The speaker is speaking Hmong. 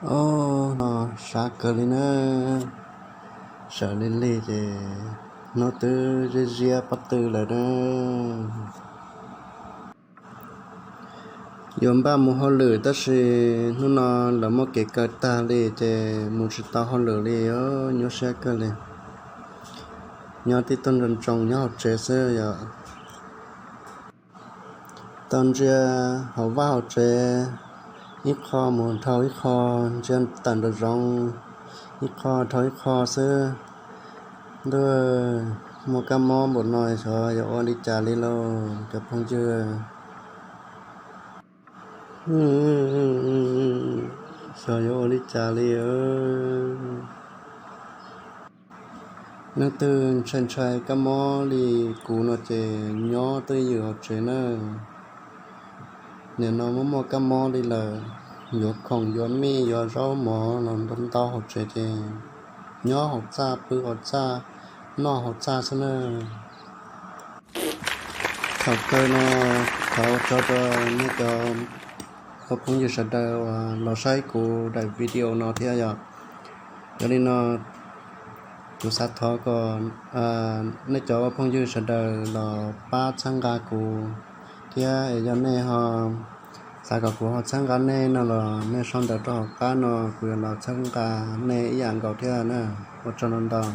Ob, no sab kawg li na, sawv lig lig ces hnub twb ziab ziab pob tw lawm na. Yuav npaj mus hauj lwm tab sis hnub no lawv muaj kev kawm tag li ces mus tsis tau hauj lwm li, nyuaj siab kawg li. Nyob tib tug ntsoo ntsoo nyob hauv tsev xwb yom. Tau ntsia hauv vaj hauv tsev, ib qho mus dhau ib qho, ntsia tawm nraum zoov, ib qho dhau ib qho xwb. Ntuj, muaj kab mob npaum no xyov yuav ua li cas li lauj cov phooj ywg. Xyov yuav ua li cas li. Leej twg ntshai ntshai kab mob li kuv no ces nyob twj ywm hauv tsev na. Nim no muaj muaj kab mob li lawm, yuav khoom yuav mij yuav zaub mov los ntau ntau hauv tsev ces nyob hauv txaj pw hauv txaj, noj hauv txaj xwb na. Thaum kawg no thov ua tsaug rau nej cov ua phooj ywg sawv daws uas los saib kuv daim video no thiab yom. Yog li no kuv xav thov kom nej cov ua phooj ywg sawv daws los pab txhawb nqa kuv thiab es yog nej ho xav kom kuv ho txhawb nqa nej no los nej sau ntawv rau hauv qab no kuv yuav los txhawb nqa nej ib yam nkaus thiab na. Ua tsaug ntau ntau.